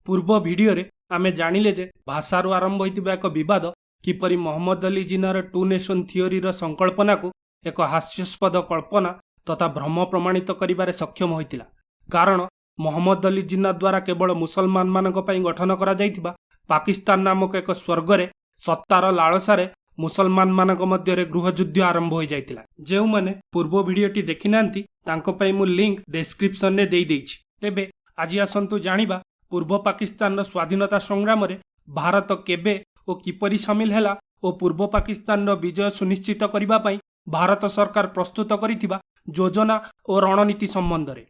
ପୂର୍ବ ଭିଡିଓରେ ଆମେ ଜାଣିଲେ ଯେ ଭାଷାରୁ ଆରମ୍ଭ ହୋଇଥିବା ଏକ ବିବାଦ କିପରି ମହମ୍ମଦ ଅଲି ଜିନ୍ନାର ଟୁ ନେସନ୍ ଥିଓରିର ସଂକଳ୍ପନାକୁ ଏକ ହାସ୍ୟାସ୍ପଦ କଳ୍ପନା ତଥା ଭ୍ରମ ପ୍ରମାଣିତ କରିବାରେ ସକ୍ଷମ ହୋଇଥିଲା। କାରଣ ମହମ୍ମଦ ଅଲି ଜିନ୍ନା ଦ୍ୱାରା କେବଳ ମୁସଲମାନମାନଙ୍କ ପାଇଁ ଗଠନ କରାଯାଇଥିବା ପାକିସ୍ତାନ ନାମକ ଏକ ସ୍ୱର୍ଗରେ ସତ୍ତାର ଲାଳସାରେ ମୁସଲମାନମାନଙ୍କ ମଧ୍ୟରେ ଗୃହଯୁଦ୍ଧ ଆରମ୍ଭ ହୋଇଯାଇଥିଲା। ଯେଉଁମାନେ ପୂର୍ବ ଭିଡିଓଟି ଦେଖିନାହାନ୍ତି, ତାଙ୍କ ପାଇଁ ମୁଁ ଲିଙ୍କ ଡେସ୍କ୍ରିପସନରେ ଦେଇଦେଇଛି। ତେବେ ଆଜି ଆସନ୍ତୁ ଜାଣିବା ପୂର୍ବ ପାକିସ୍ତାନର ସ୍ୱାଧୀନତା ସଂଗ୍ରାମରେ ଭାରତ କେବେ ଓ କିପରି ସାମିଲ ହେଲା ଓ ପୂର୍ବ ପାକିସ୍ତାନର ବିଜୟ ସୁନିଶ୍ଚିତ କରିବା ପାଇଁ ଭାରତ ସରକାର ପ୍ରସ୍ତୁତ କରିଥିବା ଯୋଜନା ଓ ରଣନୀତି ସମ୍ବନ୍ଧରେ।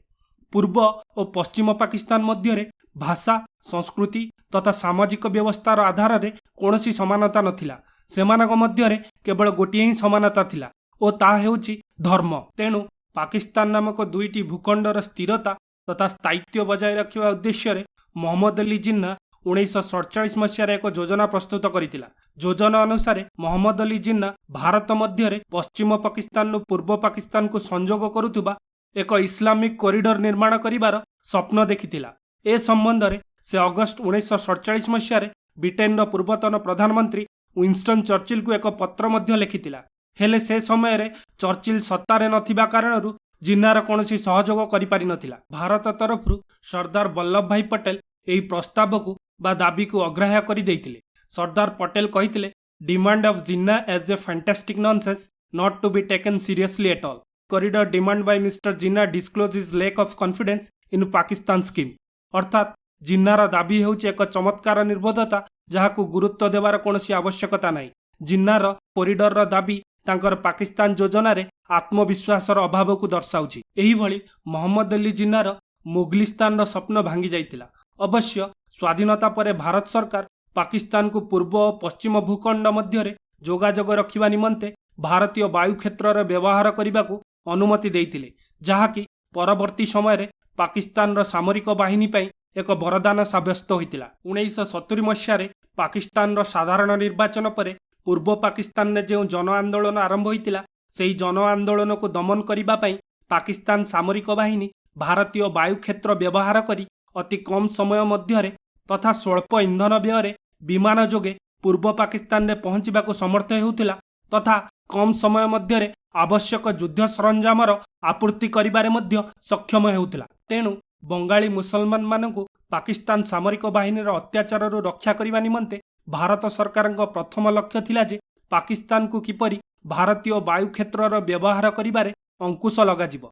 ପୂର୍ବ ଓ ପଶ୍ଚିମ ପାକିସ୍ତାନ ମଧ୍ୟରେ ଭାଷା, ସଂସ୍କୃତି ତଥା ସାମାଜିକ ବ୍ୟବସ୍ଥାର ଆଧାରରେ କୌଣସି ସମାନତା ନଥିଲା। ସେମାନଙ୍କ ମଧ୍ୟରେ କେବଳ ଗୋଟିଏ ହିଁ ସମାନତା ଥିଲା ଓ ତାହା ହେଉଛି ଧର୍ମ। ତେଣୁ ପାକିସ୍ତାନ ନାମକ ଦୁଇଟି ଭୂଖଣ୍ଡର ସ୍ଥିରତା ତଥା ସ୍ଥାୟିତ୍ୱ ବଜାୟ ରଖିବା ଉଦ୍ଦେଶ୍ୟରେ ମହମ୍ମଦ ଅଲି ଜିନ୍ନା 1947 ମସିହାରେ ଏକ ଯୋଜନା ପ୍ରସ୍ତୁତ କରିଥିଲା। ଯୋଜନା ଅନୁସାରେ ମହମ୍ମଦ ଅଲି ଜିନ୍ନା ଭାରତ ମଧ୍ୟରେ ପଶ୍ଚିମ ପାକିସ୍ତାନରୁ ପୂର୍ବ ପାକିସ୍ତାନକୁ ସଂଯୋଗ କରୁଥିବା ଏକ ଇସଲାମିକ କରିଡର ନିର୍ମାଣ କରିବାର ସ୍ୱପ୍ନ ଦେଖିଥିଲା। ଏ ସମ୍ବନ୍ଧରେ ସେ ଅଗଷ୍ଟ 1947 ମସିହାରେ ବ୍ରିଟେନର ପୂର୍ବତନ ପ୍ରଧାନମନ୍ତ୍ରୀ ୱିନଷ୍ଟନ ଚର୍ଚିଲକୁ ଏକ ପତ୍ର ମଧ୍ୟ ଲେଖିଥିଲା। ହେଲେ ସେ ସମୟରେ ଚର୍ଚିଲ ସତ୍ତାରେ ନଥିବା କାରଣରୁ ଜିନ୍ନାର କୌଣସି ସହଯୋଗ କରିପାରିନଥିଲା। ଭାରତ ତରଫରୁ ସର୍ଦ୍ଦାର ବଲ୍ଲଭ ଭାଇ ପଟେଲ ଏହି ପ୍ରସ୍ତାବକୁ ବା ଦାବିକୁ ଅଗ୍ରାହ୍ୟ କରିଦେଇଥିଲେ। ସର୍ଦ୍ଦାର ପଟେଲ କହିଥିଲେ, "Demand of Jinnah as a fantastic nonsense not to be taken seriously at all. Corridor demand by Mr. Jinnah disclose his lack of confidence in Pakistan scheme." ଅର୍ଥାତ୍ ଜିନ୍ନାର ଦାବି ହେଉଛି ଏକ ଚମତ୍କାର ନିର୍ବୋଧତା, ଯାହାକୁ ଗୁରୁତ୍ୱ ଦେବାର କୌଣସି ଆବଶ୍ୟକତା ନାହିଁ। ଜିନ୍ନାର କରିଡରର ଦାବି ତାଙ୍କର ପାକିସ୍ତାନ ଯୋଜନାରେ ଆତ୍ମବିଶ୍ୱାସର ଅଭାବକୁ ଦର୍ଶାଉଛି। ଏହିଭଳି ମହମ୍ମଦ ଅଲି ଜିନ୍ନାର ମୁଗଲିସ୍ତାନର ସ୍ୱପ୍ନ ଭାଙ୍ଗି ଯାଇଥିଲା। ଅବଶ୍ୟ ସ୍ୱାଧୀନତା ପରେ ଭାରତ ସରକାର ପାକିସ୍ତାନକୁ ପୂର୍ବ ଓ ପଶ୍ଚିମ ଭୂଖଣ୍ଡ ମଧ୍ୟରେ ଯୋଗାଯୋଗ ରଖିବା ନିମନ୍ତେ ଭାରତୀୟ ବାୟୁ କ୍ଷେତ୍ରର ବ୍ୟବହାର କରିବାକୁ ଅନୁମତି ଦେଇଥିଲେ, ଯାହାକି ପରବର୍ତ୍ତୀ ସମୟରେ ପାକିସ୍ତାନର ସାମରିକ ବାହିନୀ ପାଇଁ ଏକ ବରଦାନ ସାବ୍ୟସ୍ତ ହୋଇଥିଲା। 1970 ମସିହାରେ ପାକିସ୍ତାନର ସାଧାରଣ ନିର୍ବାଚନ ପରେ ପୂର୍ବ ପାକିସ୍ତାନରେ ଯେଉଁ ଜନ ଆନ୍ଦୋଳନ ଆରମ୍ଭ ହୋଇଥିଲା, ସେହି ଜନ ଆନ୍ଦୋଳନକୁ ଦମନ କରିବା ପାଇଁ ପାକିସ୍ତାନ ସାମରିକ ବାହିନୀ ଭାରତୀୟ ବାୟୁ କ୍ଷେତ୍ର ବ୍ୟବହାର କରି ଅତି କମ୍ ସମୟ ମଧ୍ୟରେ ତଥା ସ୍ୱଳ୍ପ ଇନ୍ଧନ ବ୍ୟୟରେ ବିମାନ ଯୋଗେ ପୂର୍ବ ପାକିସ୍ତାନରେ ପହଞ୍ଚିବାକୁ ସମର୍ଥ ହେଉଥିଲା ତଥା କମ୍ ସମୟ ମଧ୍ୟରେ ଆବଶ୍ୟକ ଯୁଦ୍ଧ ସରଞ୍ଜାମର ଆପୂର୍ତ୍ତି କରିବାରେ ମଧ୍ୟ ସକ୍ଷମ ହେଉଥିଲା। ତେଣୁ ବଙ୍ଗାଳୀ ମୁସଲମାନମାନଙ୍କୁ ପାକିସ୍ତାନ ସାମରିକ ବାହିନୀର ଅତ୍ୟାଚାରରୁ ରକ୍ଷା କରିବା ନିମନ୍ତେ ଭାରତ ସରକାରଙ୍କ ପ୍ରଥମ ଲକ୍ଷ୍ୟ ଥିଲା ଯେ ପାକିସ୍ତାନକୁ କିପରି ଭାରତୀୟ ବାୟୁ କ୍ଷେତ୍ରର ବ୍ୟବହାର କରିବାରେ ଅଙ୍କୁଶ ଲଗାଯିବ।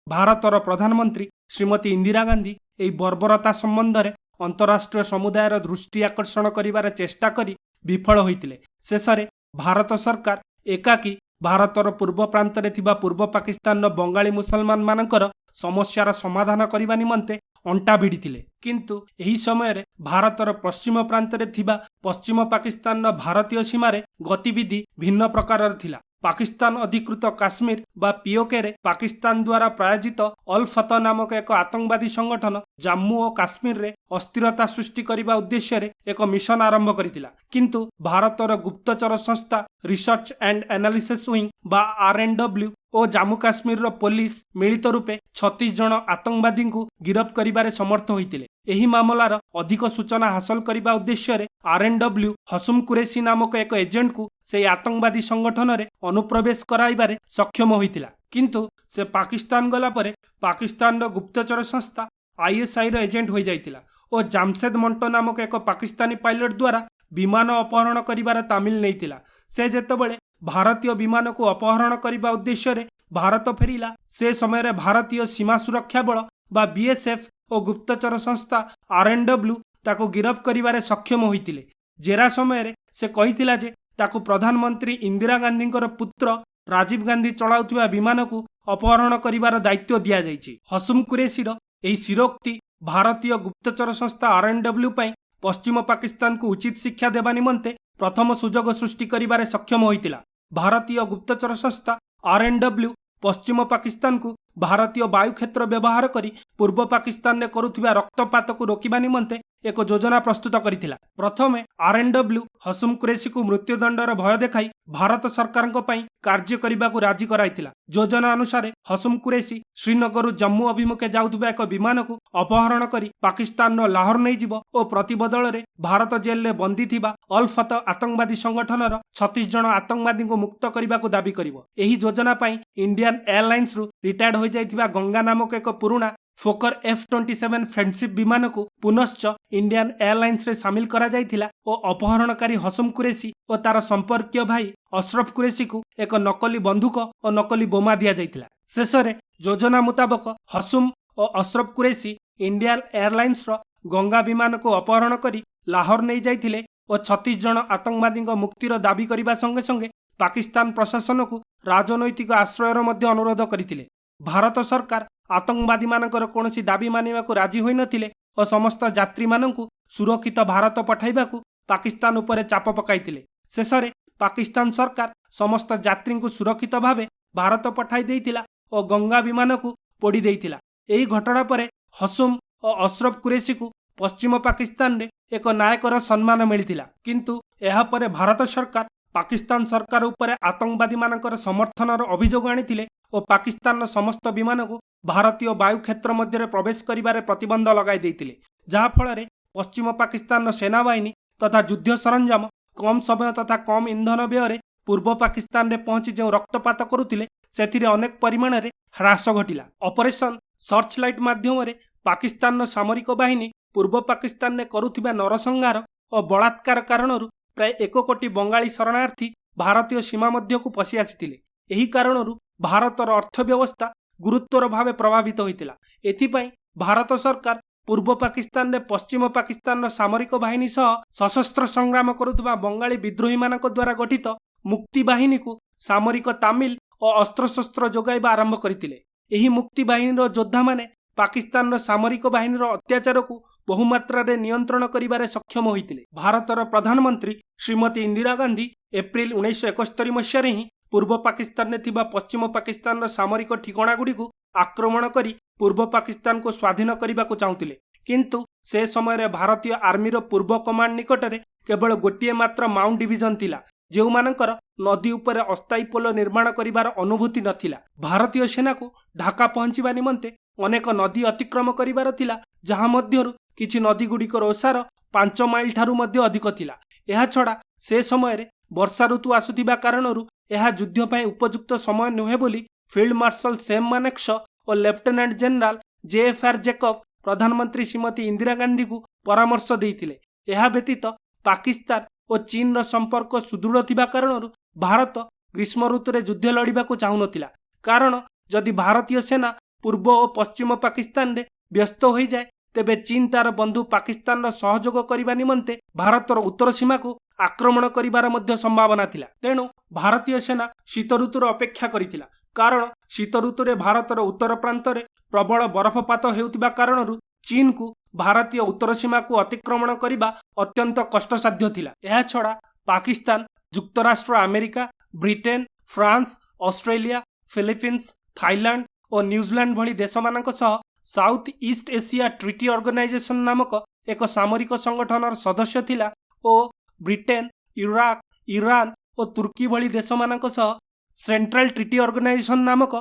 ଭାରତର ପ୍ରଧାନମନ୍ତ୍ରୀ ଶ୍ରୀମତୀ ଇନ୍ଦିରା ଗାନ୍ଧୀ ଏହି ବର୍ବରତା ସମ୍ବନ୍ଧରେ ଅନ୍ତରାଷ୍ଟ୍ରୀୟ ସମୁଦାୟର ଦୃଷ୍ଟି ଆକର୍ଷଣ କରିବାର ଚେଷ୍ଟା କରି ବିଫଳ ହୋଇଥିଲେ। ଶେଷରେ ଭାରତ ସରକାର ଏକାକୀ ଭାରତର ପୂର୍ବ ପ୍ରାନ୍ତରେ ଥିବା ପୂର୍ବ ପାକିସ୍ତାନର ବଙ୍ଗାଳୀ ମୁସଲମାନମାନଙ୍କର ସମସ୍ୟାର ସମାଧାନ କରିବା ନିମନ୍ତେ ଅଣ୍ଟା ଭିଡ଼ିଥିଲେ। କିନ୍ତୁ ଏହି ସମୟରେ ଭାରତର ପଶ୍ଚିମ ପ୍ରାନ୍ତରେ ଥିବା ପଶ୍ଚିମ ପାକିସ୍ତାନର ଭାରତୀୟ ସୀମାରେ ଗତିବିଧି ଭିନ୍ନ ପ୍ରକାରର ଥିଲା। ପାକିସ୍ତାନ ଅଧିକୃତ କାଶ୍ମୀର ବା ପିଓକେରେ ପାକିସ୍ତାନ ଦ୍ୱାରା ପ୍ରାୟୋଜିତ ଅଲ ଫତହ ନାମକ ଏକ ଆତଙ୍କବାଦୀ ସଂଗଠନ ଜାମ୍ମୁ ଓ କାଶ୍ମୀରରେ ଅସ୍ଥିରତା ସୃଷ୍ଟି କରିବା ଉଦ୍ଦେଶ୍ୟରେ ଏକ ମିଶନ ଆରମ୍ଭ କରିଥିଲା। କିନ୍ତୁ ଭାରତର ଗୁପ୍ତଚର ସଂସ୍ଥା ରିସର୍ଚ୍ଚ ଆଣ୍ଡ ଆନାଲିସିସ୍ ୱିଙ୍ଗ ବା ଆର୍ ଏଣ୍ଡ ଡବ୍ଲ୍ୟୁ ଓ ଜାମ୍ମୁ କାଶ୍ମୀରର ପୋଲିସ ମିଳିତ ରୂପେ 36 ଜଣ ଆତଙ୍କବାଦୀଙ୍କୁ ଗିରଫ କରିବାରେ ସମର୍ଥ ହୋଇଥିଲେ। ଏହି ମାମଲାର ଅଧିକ ସୂଚନା ହାସଲ କରିବା ଉଦ୍ଦେଶ୍ୟରେ ଆର୍ ଏଣ୍ଡ ଡବ୍ଲ୍ୟୁ ହସୁମ କୁରେସି ନାମକ ଏକ ଏଜେଣ୍ଟକୁ ସେହି ଆତଙ୍କବାଦୀ ସଂଗଠନରେ ଅନୁପ୍ରବେଶ କରାଇବାରେ ସକ୍ଷମ ହୋଇଥିଲା। କିନ୍ତୁ ସେ ପାକିସ୍ତାନ ଗଲା ପରେ ପାକିସ୍ତାନର ଗୁପ୍ତଚର ସଂସ୍ଥା ଆଇଏସ୍ଆଇର ଏଜେଣ୍ଟ ହୋଇଯାଇଥିଲା ଓ ଜାମସେଦ ମଣ୍ଟୋ ନାମକ ଏକ ପାକିସ୍ତାନୀ ପାଇଲଟ ଦ୍ୱାରା ବିମାନ ଅପହରଣ କରିବାର ତାଲିମ ନେଇଥିଲା। ସେ ଯେତେବେଳେ ଭାରତୀୟ ବିମାନକୁ ଅପହରଣ କରିବା ଉଦ୍ଦେଶ୍ୟରେ ଭାରତ ଫେରିଲା, ସେ ସମୟରେ ଭାରତୀୟ ସୀମା ସୁରକ୍ଷା ବଳ ବା ବିଏସ୍ଏଫ୍ ଓ ଗୁପ୍ତଚର ସଂସ୍ଥା ଆର୍ ଏଣ୍ଡ ଡବ୍ଲ୍ୟୁ ତାକୁ ଗିରଫ କରିବାରେ ସକ୍ଷମ ହୋଇଥିଲେ। ଜେରା ସମୟରେ ସେ କହିଥିଲା ଯେ ତାକୁ ପ୍ରଧାନମନ୍ତ୍ରୀ ଇନ୍ଦିରା ଗାନ୍ଧୀଙ୍କର ପୁତ୍ର ରାଜୀବ ଗାନ୍ଧୀ ଚଳାଉଥିବା ବିମାନକୁ ଅପହରଣ କରିବାର ଦାୟିତ୍ୱ ଦିଆଯାଇଛି। ହସୁମ କୁରେସିର ଏହି ସ୍ୱୀକାରୋକ୍ତି ଭାରତୀୟ ଗୁପ୍ତଚର ସଂସ୍ଥା ଆର୍ ଏଣ୍ଡ ଡବ୍ଲ୍ୟୁ ପାଇଁ ପଶ୍ଚିମ ପାକିସ୍ତାନକୁ ଉଚିତ ଶିକ୍ଷା ଦେବା ନିମନ୍ତେ ପ୍ରଥମ ସୁଯୋଗ ସୃଷ୍ଟି କରିବାରେ ସକ୍ଷମ ହୋଇଥିଲା। ଭାରତୀୟ ଗୁପ୍ତଚର ସଂସ୍ଥା ଆର୍ ଏଣ୍ଡ ଡବ୍ଲ୍ୟୁ ପଶ୍ଚିମ ପାକିସ୍ତାନକୁ ଭାରତୀୟ ବାୟୁ କ୍ଷେତ୍ର ବ୍ୟବହାର କରି ପୂର୍ବ ପାକିସ୍ତାନରେ କରୁଥିବା ରକ୍ତପାତକୁ ରୋକିବା ନିମନ୍ତେ ଏକ ଯୋଜନା ପ୍ରସ୍ତୁତ କରିଥିଲା। ପ୍ରଥମେ ଆର୍ଏନ୍ଡବ୍ଲ୍ୟୁ ହସୁମ କୁରେସିକୁ ମୃତ୍ୟୁଦଣ୍ଡର ଭୟ ଦେଖାଇ ଭାରତ ସରକାରଙ୍କ ପାଇଁ କାର୍ଯ୍ୟ କରିବାକୁ ରାଜି କରାଇଥିଲା। ଯୋଜନା ଅନୁସାରେ ହସୁମ କୁରେସି ଶ୍ରୀନଗରରୁ ଜମ୍ମୁ ଅଭିମୁଖେ ଯାଉଥିବା ଏକ ବିମାନକୁ ଅପହରଣ କରି ପାକିସ୍ତାନର ଲାହୋର ନେଇଯିବ ଓ ପ୍ରତିବଦଳରେ ଭାରତ ଜେଲରେ ବନ୍ଦୀ ଥିବା ଅଲ୍ ଫତହ ଆତଙ୍କବାଦୀ ସଂଗଠନର 36 ଜଣ ଆତଙ୍କବାଦୀଙ୍କୁ ମୁକ୍ତ କରିବାକୁ ଦାବି କରିବ। ଏହି ଯୋଜନା ପାଇଁ ଇଣ୍ଡିଆନ୍ ଏୟାରଲାଇନ୍ସରୁ ରିଟାୟାର୍ଡ ହୋଇଯାଇଥିବା ଗଙ୍ଗା ନାମକ ଏକ ପୁରୁଣା ଫୋକର ଏଫ୍-27 ଫ୍ରେଣ୍ଡସିପ୍ ବିମାନକୁ ପୁନଶ୍ଚ ଇଣ୍ଡିଆନ୍ ଏୟାରଲାଇନ୍ସରେ ସାମିଲ କରାଯାଇଥିଲା ଓ ଅପହରଣକାରୀ ହସୁମ କୁରେସି ଓ ତାର ସମ୍ପର୍କୀୟ ଭାଇ ଅଶରଫ କୁରେସିକୁ ଏକ ନକଲି ବନ୍ଧୁକ ଓ ନକଲି ବୋମା ଦିଆଯାଇଥିଲା। ଶେଷରେ ଯୋଜନା ମୁତାବକ ହସୁମ ଓ ଅଶରଫ କୁରେସି ଇଣ୍ଡିଆନ୍ ଏୟାରଲାଇନ୍ସର ଗଙ୍ଗା ବିମାନକୁ ଅପହରଣ କରି ଲାହୋର ନେଇଯାଇଥିଲେ ଓ 36 ଜଣ ଆତଙ୍କବାଦୀଙ୍କ ମୁକ୍ତିର ଦାବି କରିବା ସଙ୍ଗେ ସଙ୍ଗେ ପାକିସ୍ତାନ ପ୍ରଶାସନକୁ ରାଜନୈତିକ ଆଶ୍ରୟର ମଧ୍ୟ ଅନୁରୋଧ କରିଥିଲେ। ଭାରତ ସରକାର ଆତଙ୍କବାଦୀମାନଙ୍କର କୌଣସି ଦାବି ମାନିବାକୁ ରାଜି ହୋଇନଥିଲେ ଓ ସମସ୍ତ ଯାତ୍ରୀମାନଙ୍କୁ ସୁରକ୍ଷିତ ଭାରତ ପଠାଇବାକୁ ପାକିସ୍ତାନ ଉପରେ ଚାପ ପକାଇଥିଲେ। ଶେଷରେ ପାକିସ୍ତାନ ସରକାର ସମସ୍ତ ଯାତ୍ରୀଙ୍କୁ ସୁରକ୍ଷିତ ଭାବେ ଭାରତ ପଠାଇ ଦେଇଥିଲା ଓ ଗଙ୍ଗା ବିମାନକୁ ପୋଡ଼ି ଦେଇଥିଲା। ଏହି ଘଟଣା ପରେ ହସୁମ ଓ ଅଶରଫ କୁରେସିକୁ ପଶ୍ଚିମ ପାକିସ୍ତାନରେ ଏକ ନାୟକର ସମ୍ମାନ ମିଳିଥିଲା। କିନ୍ତୁ ଏହାପରେ ଭାରତ ସରକାର ପାକିସ୍ତାନ ସରକାର ଉପରେ ଆତଙ୍କବାଦୀମାନଙ୍କର ସମର୍ଥନର ଅଭିଯୋଗ ଆଣିଥିଲେ ଓ ପାକିସ୍ତାନର ସମସ୍ତ ବିମାନକୁ ଭାରତୀୟ ବାୟୁ କ୍ଷେତ୍ର ମଧ୍ୟରେ ପ୍ରବେଶ କରିବାରେ ପ୍ରତିବନ୍ଧ ଲଗାଇ ଦେଇଥିଲେ, ଯାହାଫଳରେ ପଶ୍ଚିମ ପାକିସ୍ତାନର ସେନାବାହିନୀ ତଥା ଯୁଦ୍ଧ ସରଞ୍ଜାମ କମ୍ ସମୟ ତଥା କମ୍ ଇନ୍ଧନ ବ୍ୟୟରେ ପୂର୍ବ ପାକିସ୍ତାନରେ ପହଞ୍ଚି ଯେଉଁ ରକ୍ତପାତ କରୁଥିଲେ, ସେଥିରେ ଅନେକ ପରିମାଣରେ ହ୍ରାସ ଘଟିଲା। ଅପରେସନ ସର୍ଚ୍ଚ ଲାଇଟ୍ ମାଧ୍ୟମରେ ପାକିସ୍ତାନର ସାମରିକ ବାହିନୀ ପୂର୍ବ ପାକିସ୍ତାନରେ କରୁଥିବା ନରସଂହାର ଓ ବଳାତ୍କାର କାରଣରୁ ପ୍ରାୟ 1 କୋଟି ବଙ୍ଗାଳୀ ଶରଣାର୍ଥୀ ଭାରତୀୟ ସୀମା ମଧ୍ୟକୁ ପଶି ଆସିଥିଲେ। ଏହି କାରଣରୁ ଭାରତର ଅର୍ଥ ବ୍ୟବସ୍ଥା ଗୁରୁତର ଭାବେ ପ୍ରଭାବିତ ହୋଇଥିଲା। ଏଥିପାଇଁ ଭାରତ ସରକାର ପୂର୍ବ ପାକିସ୍ତାନରେ ପଶ୍ଚିମ ପାକିସ୍ତାନର ସାମରିକ ବାହିନୀ ସହ ସଶସ୍ତ୍ର ସଂଗ୍ରାମ କରୁଥିବା ବଙ୍ଗାଳୀ ବିଦ୍ରୋହୀମାନଙ୍କ ଦ୍ୱାରା ଗଠିତ ମୁକ୍ତି ବାହିନୀକୁ ସାମରିକ ତାଲିମ ଓ ଅସ୍ତ୍ରଶସ୍ତ୍ର ଯୋଗାଇବା ଆରମ୍ଭ କରିଥିଲେ। ଏହି ମୁକ୍ତି ବାହିନୀର ଯୋଦ୍ଧାମାନେ ପାକିସ୍ତାନର ସାମରିକ ବାହିନୀର ଅତ୍ୟାଚାରକୁ ବହୁମାତ୍ରାରେ ନିୟନ୍ତ୍ରଣ କରିବାରେ ସକ୍ଷମ ହୋଇଥିଲେ। ଭାରତର ପ୍ରଧାନମନ୍ତ୍ରୀ ଶ୍ରୀମତୀ ଇନ୍ଦିରା ଗାନ୍ଧୀ ଏପ୍ରିଲ 1971 ମସିହାରେ ହିଁ ପୂର୍ବ ପାକିସ୍ତାନରେ ଥିବା ପଶ୍ଚିମ ପାକିସ୍ତାନର ସାମରିକ ଠିକଣାଗୁଡ଼ିକୁ ଆକ୍ରମଣ କରି ପୂର୍ବ ପାକିସ୍ତାନକୁ ସ୍ୱାଧୀନ କରିବାକୁ ଚାହୁଁଥିଲେ। କିନ୍ତୁ ସେ ସମୟରେ ଭାରତୀୟ ଆର୍ମିର ପୂର୍ବ କମାଣ୍ଡ ନିକଟରେ କେବଳ ଗୋଟିଏ ମାତ୍ର ମାଉଣ୍ଟ ଡିଭିଜନ ଥିଲା, ଯେଉଁମାନଙ୍କର ନଦୀ ଉପରେ ଅସ୍ଥାୟୀ ପୋଲ ନିର୍ମାଣ କରିବାର ଅନୁଭୂତି ନଥିଲା। ଭାରତୀୟ ସେନାକୁ ଢାକା ପହଞ୍ଚିବା ନିମନ୍ତେ ଅନେକ ନଦୀ ଅତିକ୍ରମ କରିବାର ଥିଲା, ଯାହା ମଧ୍ୟରୁ କିଛି ନଦୀଗୁଡ଼ିକର ଓସାର 5 ମାଇଲ ଠାରୁ ମଧ୍ୟ ଅଧିକ ଥିଲା। ଏହାଛଡ଼ା ସେ ସମୟରେ ବର୍ଷା ଋତୁ ଆସୁଥିବା କାରଣରୁ ଏହା ଯୁଦ୍ଧ ପାଇଁ ଉପଯୁକ୍ତ ସମୟ ନୁହେଁ ବୋଲି ଫିଲ୍ଡ ମାର୍ଶାଲ ସେମ୍ ମାନେକ୍ସ ଓ ଲେଫ୍ଟନାଣ୍ଟ ଜେନେରାଲ ଜେଏଫ୍ଆର୍ ଜେକବ ପ୍ରଧାନମନ୍ତ୍ରୀ ଶ୍ରୀମତୀ ଇନ୍ଦିରା ଗାନ୍ଧୀଙ୍କୁ ପରାମର୍ଶ ଦେଇଥିଲେ। ଏହା ବ୍ୟତୀତ ପାକିସ୍ତାନ ଓ ଚୀନର ସମ୍ପର୍କ ସୁଦୃଢ଼ ଥିବା କାରଣରୁ ଭାରତ ଗ୍ରୀଷ୍ମ ଋତୁରେ ଯୁଦ୍ଧ ଲଢ଼ିବାକୁ ଚାହୁଁନଥିଲା, କାରଣ ଯଦି ଭାରତୀୟ ସେନା ପୂର୍ବ ଓ ପଶ୍ଚିମ ପାକିସ୍ତାନରେ ବ୍ୟସ୍ତ ହୋଇଯାଏ, ତେବେ ଚୀନ ତାର ବନ୍ଧୁ ପାକିସ୍ତାନର ସହଯୋଗ କରିବା ନିମନ୍ତେ ଭାରତର ଉତ୍ତର ସୀମାକୁ ଆକ୍ରମଣ କରିବାର ମଧ୍ୟ ସମ୍ଭାବନା ଥିଲା। ତେଣୁ ଭାରତୀୟ ସେନା ଶୀତ ଋତୁର ଅପେକ୍ଷା କରିଥିଲା, କାରଣ ଶୀତ ଋତୁରେ ଭାରତର ଉତ୍ତର ପ୍ରାନ୍ତରେ ପ୍ରବଳ ବରଫପାତ ହେଉଥିବା କାରଣରୁ ଚୀନକୁ ଭାରତୀୟ ଉତ୍ତର ସୀମାକୁ ଅତିକ୍ରମଣ କରିବା ଅତ୍ୟନ୍ତ କଷ୍ଟସାଧ୍ୟ ଥିଲା। ଏହାଛଡ଼ା ପାକିସ୍ତାନ ଯୁକ୍ତରାଷ୍ଟ୍ର America, Britain, France, Australia, Philippines, Thailand ଓ ନ୍ୟୁଜିଲାଣ୍ଡ ଭଳି ଦେଶମାନଙ୍କ ସହ ସାଉଥ ଇଷ୍ଟ ଏସିଆ ଟ୍ରିଟି ଅର୍ଗାନାଇଜେସନ ନାମକ ଏକ ସାମରିକ ସଂଗଠନର ସଦସ୍ୟ ଥିଲା ଓ ବ୍ରିଟେନ, ଇରାକ, ଇରାନ ଓ ତୁର୍କୀ ଭଳି ଦେଶମାନଙ୍କ ସହ ସେଣ୍ଟ୍ରାଲ ଟ୍ରିଟି ଅର୍ଗାନାଇଜେସନ ନାମକ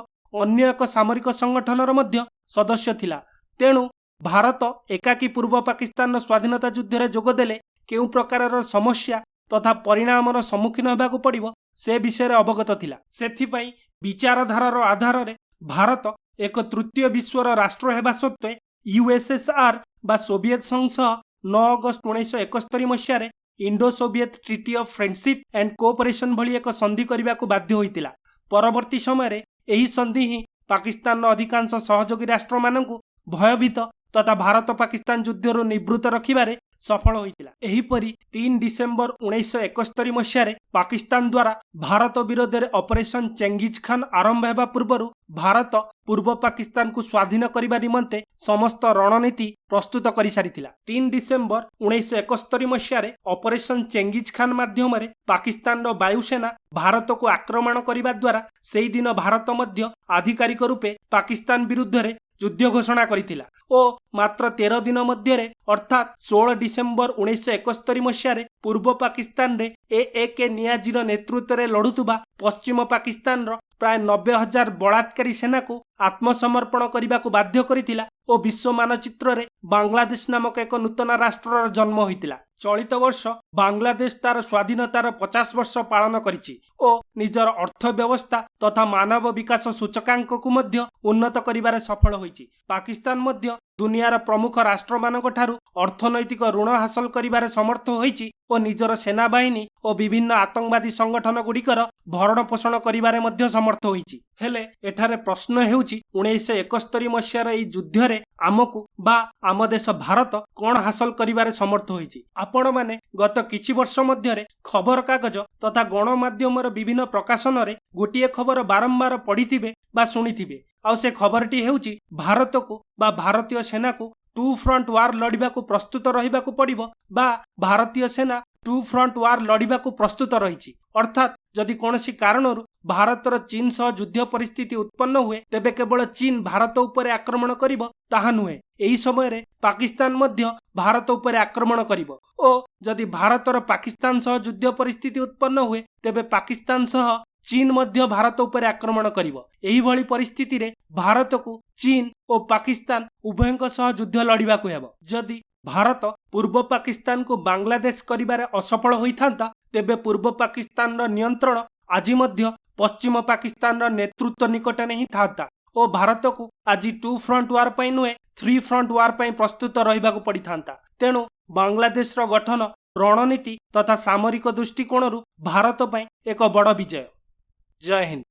ଅନ୍ୟ ଏକ ସାମରିକ ସଂଗଠନର ମଧ୍ୟ ସଦସ୍ୟ ଥିଲା। ତେଣୁ ଭାରତ ଏକାକୀ ପୂର୍ବ ପାକିସ୍ତାନର ସ୍ୱାଧୀନତା ଯୁଦ୍ଧରେ ଯୋଗଦେଲେ କେଉଁ ପ୍ରକାରର ସମସ୍ୟା ତଥା ପରିଣାମର ସମ୍ମୁଖୀନ ହେବାକୁ ପଡ଼ିବ, ସେ ବିଷୟରେ ଅବଗତ ଥିଲା। ସେଥିପାଇଁ ବିଚାରଧାରାର ଆଧାରରେ ଭାରତ ଏକ ତୃତୀୟ ବିଶ୍ୱର ରାଷ୍ଟ୍ର ହେବା ସତ୍ତ୍ୱେ ୟୁଏସ୍ଏସ୍ଆର୍ ବା ସୋଭିଏତ ସଂଘ ସହ 9 ଅଗଷ୍ଟ 1971 ମସିହାରେ Indo Soviet Treaty of Friendship and Cooperation ଭଳି ଏକ ସନ୍ଧି କରିବାକୁ ବାଧ୍ୟ ହୋଇଥିଲା। ପରବର୍ତ୍ତୀ ସମୟରେ ଏହି ସନ୍ଧି ହିଁ ପାକିସ୍ତାନର ଅଧିକାଂଶ ସହଯୋଗୀ ରାଷ୍ଟ୍ରମାନଙ୍କୁ ଭୟଭୀତ ତଥା ଭାରତ ପାକିସ୍ତାନ ଯୁଦ୍ଧରୁ ନିବୃତ୍ତ ରଖିବାରେ ସଫଳ ହୋଇଥିଲା। ଏହିପରି 3 ଡିସେମ୍ବର 1971 ମସିହାରେ ପାକିସ୍ତାନ ଦ୍ୱାରା ଭାରତ ବିରୋଧରେ ଅପରେସନ ଚେଙ୍ଗିଜ ଖାନ ଆରମ୍ଭ ହେବା ପୂର୍ବରୁ ଭାରତ ପୂର୍ବ ପାକିସ୍ତାନକୁ ସ୍ୱାଧୀନ କରିବା ନିମନ୍ତେ ସମସ୍ତ ରଣନୀତି ପ୍ରସ୍ତୁତ କରିସାରିଥିଲା। 3 ଡିସେମ୍ବର 1971 ମସିହାରେ ଅପରେସନ ଚେଙ୍ଗିଜ ଖାନ ମାଧ୍ୟମରେ ପାକିସ୍ତାନର ବାୟୁସେନା ଭାରତକୁ ଆକ୍ରମଣ କରିବା ଦ୍ୱାରା ସେଇଦିନ ଭାରତ ମଧ୍ୟ ଆଧିକାରିକ ରୂପେ ପାକିସ୍ତାନ ବିରୁଦ୍ଧରେ ଯୁଦ୍ଧ ଘୋଷଣା କରିଥିଲା ଓ ମାତ୍ର 13 ଦିନ ମଧ୍ୟରେ, ଅର୍ଥାତ୍ 16 ଡିସେମ୍ବର 1971 ମସିହାରେ ପୂର୍ବ ପାକିସ୍ତାନରେ ଏ ଏ କେ ନିଆଜିର ନେତୃତ୍ୱରେ ଲଢୁଥିବା ପଶ୍ଚିମ ପାକିସ୍ତାନର ପ୍ରାୟ 90,000 ବଳାତ୍କାରୀ ସେନାକୁ ଆତ୍ମସମର୍ପଣ କରିବାକୁ ବାଧ୍ୟ କରିଥିଲା ଓ ବିଶ୍ୱ ମାନଚିତ୍ରରେ ବାଂଲାଦେଶ ନାମକ ଏକ ନୂତନ ରାଷ୍ଟ୍ରର ଜନ୍ମ ହୋଇଥିଲା। ଚଳିତ ବର୍ଷ ବାଂଲାଦେଶ ତାର ସ୍ୱାଧୀନତାର 50 ବର୍ଷ ପାଳନ କରିଛି ଓ ନିଜର ଅର୍ଥ ବ୍ୟବସ୍ଥା ତଥା ମାନବ ବିକାଶ ସୂଚକାଙ୍କକୁ ମଧ୍ୟ ଉନ୍ନତ କରିବାରେ ସଫଳ ହୋଇଛି। ପାକିସ୍ତାନ ମଧ୍ୟ ଦୁନିଆର ପ୍ରମୁଖ ରାଷ୍ଟ୍ରମାନଙ୍କ ଠାରୁ ଅର୍ଥନୈତିକ ଋଣ ହାସଲ କରିବାରେ ସମର୍ଥ ହୋଇଛି ଓ ନିଜର ସେନାବାହିନୀ ଓ ବିଭିନ୍ନ ଆତଙ୍କବାଦୀ ସଂଗଠନ ଗୁଡ଼ିକର ଭରଣ ପୋଷଣ କରିବାରେ ମଧ୍ୟ ସମର୍ଥ ହୋଇଛି। ହେଲେ ଏଠାରେ ପ୍ରଶ୍ନ ହେଉଛି, 1971 ମସିହାର ଏହି ଯୁଦ୍ଧରେ ଆମକୁ ବା ଆମ ଦେଶ ଭାରତ କଣ ହାସଲ କରିବାରେ ସମର୍ଥ ହୋଇଛି? ଆପଣମାନେ ଗତ କିଛି ବର୍ଷ ମଧ୍ୟରେ ଖବରକାଗଜ ତଥା ଗଣମାଧ୍ୟମର ବିଭିନ୍ନ ପ୍ରକାଶନରେ ଗୋଟିଏ ଖବର ବାରମ୍ବାର ପଢିଥିବେ ବା ଶୁଣିଥିବେ। ଆଉ ସେ ଖବରଟି ହେଉଛି, ଭାରତକୁ ବା ଭାରତୀୟ ସେନାକୁ ଟୁ ଫ୍ରଣ୍ଟ ୱାର ଲଢ଼ିବାକୁ ପ୍ରସ୍ତୁତ ରହିବାକୁ ପଡ଼ିବ ବା ଭାରତୀୟ ସେନା ଟୁ ଫ୍ରଣ୍ଟ ୱାର ଲଢ଼ିବାକୁ ପ୍ରସ୍ତୁତ ରହିଛି। ଅର୍ଥାତ୍ ଯଦି କୌଣସି କାରଣରୁ ଭାରତର ଚୀନ ସହ ଯୁଦ୍ଧ ପରିସ୍ଥିତି ଉତ୍ପନ୍ନ ହୁଏ, ତେବେ କେବଳ ଚୀନ ଭାରତ ଉପରେ ଆକ୍ରମଣ କରିବ ତାହା ନୁହେଁ, ଏହି ସମୟରେ ପାକିସ୍ତାନ ମଧ୍ୟ ଭାରତ ଉପରେ ଆକ୍ରମଣ କରିବ ଓ ଯଦି ଭାରତର ପାକିସ୍ତାନ ସହ ଯୁଦ୍ଧ ପରିସ୍ଥିତି ଉତ୍ପନ୍ନ ହୁଏ, ତେବେ ପାକିସ୍ତାନ ସହ ଚୀନ ମଧ୍ୟ ଭାରତ ଉପରେ ଆକ୍ରମଣ କରିବ। ଏହିଭଳି ପରିସ୍ଥିତିରେ ଭାରତକୁ ଚୀନ ଓ ପାକିସ୍ତାନ ଉଭୟଙ୍କ ସହ ଯୁଦ୍ଧ ଲଢ଼ିବାକୁ ହେବ। ଯଦି ଭାରତ ପୂର୍ବ ପାକିସ୍ତାନକୁ ବାଂଲାଦେଶ କରିବାରେ ଅସଫଳ ହୋଇଥାନ୍ତା, ତେବେ ପୂର୍ବ ପାକିସ୍ତାନର ନିୟନ୍ତ୍ରଣ ଆଜି ମଧ୍ୟ ପଶ୍ଚିମ ପାକିସ୍ତାନର ନେତୃତ୍ୱ ନିକଟରେ ହିଁ ଥାନ୍ତା ଓ ଭାରତକୁ ଆଜି ଟୁ ଫ୍ରଣ୍ଟ ୱାର ପାଇଁ ନୁହେଁ, ଥ୍ରୀ ଫ୍ରଣ୍ଟ ୱାର ପାଇଁ ପ୍ରସ୍ତୁତ ରହିବାକୁ ପଡ଼ିଥାନ୍ତା। ତେଣୁ ବାଂଲାଦେଶର ଗଠନ ରଣନୀତି ତଥା ସାମରିକ ଦୃଷ୍ଟିକୋଣରୁ ଭାରତ ପାଇଁ ଏକ ବଡ଼ ବିଜୟ। ଜୟ ହିନ୍ଦ।